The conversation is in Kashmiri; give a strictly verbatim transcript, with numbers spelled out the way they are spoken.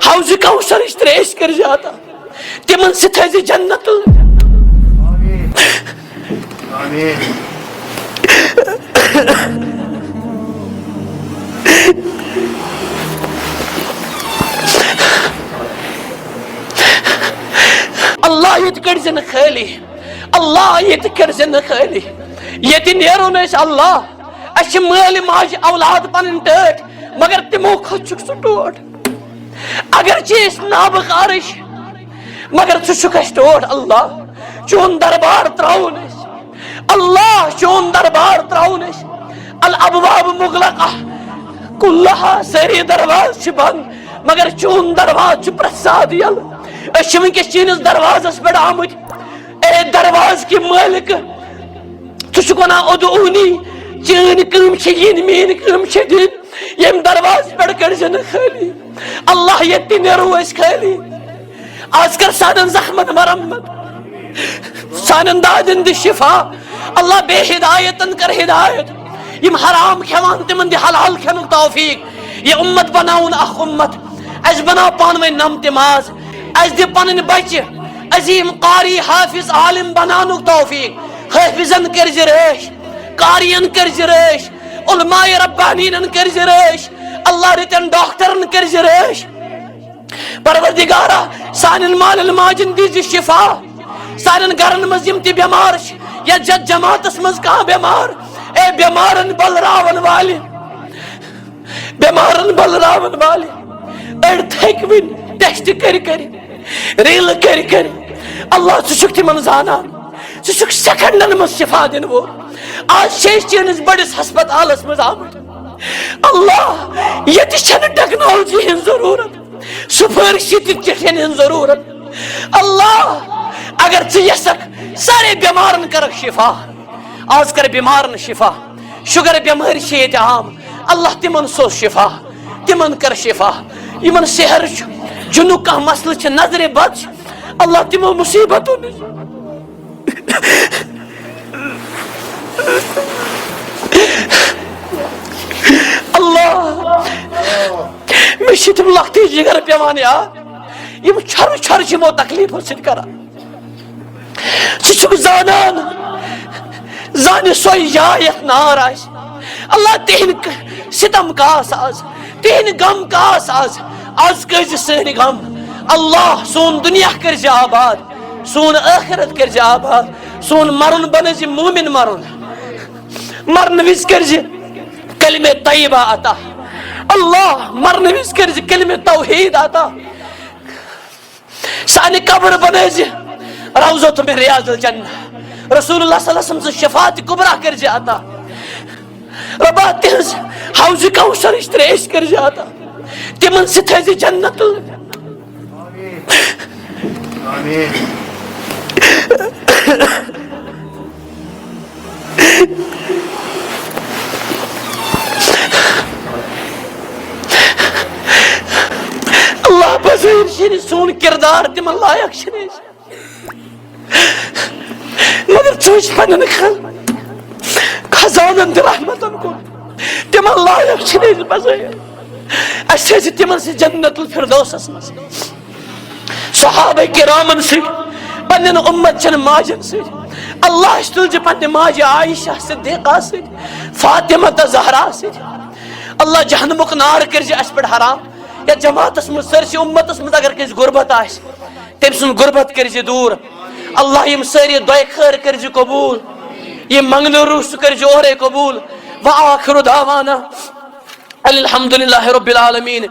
حوض کوثرٕچ تریش کٔرۍ زِ عطا۔ تِمن سۭتۍ تھٲے زِ جنت۔ اللہ، ییٚتہِ کٔڑۍ زِ نہٕ خٲلی۔ اللہ، ییٚتہِ کٔڑۍ زِ نہٕ خٲلی۔ ییٚتہِ نیرو نہٕ أسۍ۔ اللہ، اَسہِ چھِ مٲلۍ ماجہِ اولاد پنٕنۍ ٹٲٹھۍ، مگر تِمو کھۄتہٕ چھُکھ ژٕ ٹوٹھ۔ اگرچہِ أسۍ نابکارٕے چھِ، مگر ژٕ چھُکھ اَسہِ ٹوٹھ۔ اللہ، چون دربار ترٛاوو نہٕ أسۍ۔ اللہ، چون دربار ترٛاوو نہٕ أسۍ۔ الابواب مغلقہ کلہا، سٲری دروازٕ چھِ بنٛد، مگر چون دروازٕ چھُ پرٛٮ۪تھ ساتہٕ یَلہٕ۔ أسۍ چھِ وٕنکیٚس چٲنِس دروازَس پٮ۪ٹھ آمٕتۍ۔ اے دروازٕ کہِ مٲلِکہٕ، ژٕ چھُکھ وَنان، "ادعونی"، چٲنۍ کٲم چھِ یِنۍ، میٛٲنۍ کٲم چھِ دِنۍ۔ ییٚمہِ دروازٕ پٮ۪ٹھ کٔڑۍ زِ نہٕ خٲلی۔ اللہ، ییٚتہِ تہِ نیرو أسۍ خٲلی۔ آز کر سانٮ۪ن زخمن مرمت، سانٮ۪ن دادٮ۪ن دِ شفا۔ اللہ، بے ہدایتن کر ہدایت۔ یِم حرام کھٮ۪وان، تِمن دِ حلال کھٮ۪نُک توفیق۔ یہِ اُمت بناوُن اکھ اُمت۔ اَسہِ بناو پانہٕ ؤنۍ نم تہِ ماز۔ اَسہِ دِ پنٕنۍ بچہِ عظیٖم قاری حافظ عالم بناونُک توفیق۔ حٲفظن کٔرۍ زِ رٲچھ، قارین کٔرۍ زِ رٲچھ، علماء ربانیٖنن کٔرۍ زِ رٲچھ، اللہ رٕتٮ۪ن ڈاکٹرن کٔرۍ زِ رٲچھ۔ پروردگارا، سانٮ۪ن مالٮ۪ن ماجٮ۪ن دیٖزِ شفا۔ سانٮ۪ن گرن منٛز یِم تہِ بٮ۪مار چھِ، یا جتھ جماعتس منٛز کانٛہہ بٮ۪مار، اے بٮ۪مارن بلراون والہِ، بٮ۪مارن بلراون والہِ، أڑۍ تھٔکۍ وٕنۍ ٹیسٹ کٔرۍ کٔرۍ، ریلہٕ کٔرۍ کٔرۍ۔ اللہ، ژٕ چھُکھ تِمن زانان، ژٕ چھُکھ سیکنڈن منٛز شفا دِنہٕ وول۔ آز چھِ أسۍ چٲنِس بٔڑِس ہسپتالس منٛز آمٕتۍ۔ اللہ، ییٚتہِ چھنہٕ ٹیکنالوجی ہٕنٛز ضروٗرت، سفارشی تہٕ چٹھٮ۪ن ہٕنٛز ضروٗرت۔ اللہ، اگر ژٕ یژھکھ، سارے بٮ۪مارن کرکھ شفا۔ آز کر بٮ۪مارن شفا۔ شُگر بٮ۪مٲرۍ چھِ ییٚتہِ عام۔ اللہ، تِمن سوز شفا، تِمن کر شفا۔ یِمن سحر چھُ، جُنُک کانٛہہ مسلہٕ چھُ، نظرِ بد چھِ، اللہ، تِمو مُصیبتو نِش۔ اللہ، مےٚ چھِ تِم لۄکٹی جگر پٮ۪وان یاد، یِم چھۄرٕ چھۄرٕ چھِ یِمو تکلیٖفو سۭتۍ کران۔ ژٕ چھُکھ زانان، زانہِ سۄے جاے یَتھ نار آسہِ۔ اللہ، تِہِنٛدۍ ک-، ستم کاس آز، تِہِنٛدۍ غم کاس آز۔ آز کٔرۍ زِ سٲنۍ غم۔ اللہ، سون دُنیا کٔرۍ زِ آباد، سون ٲخرت کٔرۍ زِ آباد، سون مرُن بنٲے زِ مومن مرُن۔ مرنہٕ وِزِ کٔرۍ زِ کلمہ طیبہ عطا۔ اللہ، مرنہٕ وِزِ کٔرۍ زِ کلمہ توحید عطا۔ سانہِ قبر بنٲے زِ روضۃ من ریاض الجنہ۔ رسول اللہ صلی اللہ علیہ وسلم سٕنٛز شفاعت کبریٰ کٔرۍ زِ عطا۔ رۄبا، تِہنٛز حوض کوثرٕچ تریش کٔرۍ زِ عطا۔ تِمن سۭتۍ تھٲے زِ جنت۔ اللہ، بظٲہِر چھِ نہٕ سون کردار تِمن لایق چھِ نہٕ أسۍ۔ مگر ژٕ وٕچھ پننٮ۪ن خ-، خزانن تہٕ رحمتن کُن۔ تِمن لایق چھِ نہٕ أسۍ بظٲہِر۔ اَسہِ تھٲے زِ تِمن سۭتۍ جنت الفردوسس منٛز۔ صحابہ کرامن سۭتۍ، پننٮ۪ن اُمت چٮ۪ن ماجن سۭتۍ۔ اللہ، اَسہِ تُل زِ پننہِ ماجہِ عائشہ صدیقہ سۭتۍ، فاطمہ تہٕ زہرا سۭتۍ۔ اللہ، جہنمُک نار کٔرۍ زِ اَسہِ پٮ۪ٹھ حرام۔ یَتھ جماعتس منٛز، سٲرسٕے اُمتس منٛز اگر کٲنٛسہِ غربت آسہِ، تٔمۍ سُنٛد غربت کٔرۍ زِ دوٗر۔ اللہ، یِم سٲری دۄیہِ خٲر کٔرۍ زِ قبوٗل، یِم منٛگنہٕ روٚس سُہ کٔرۍ زِ اورَے قبوٗل۔ وآخر دعوانا ان الحمد للہ رب العالمین۔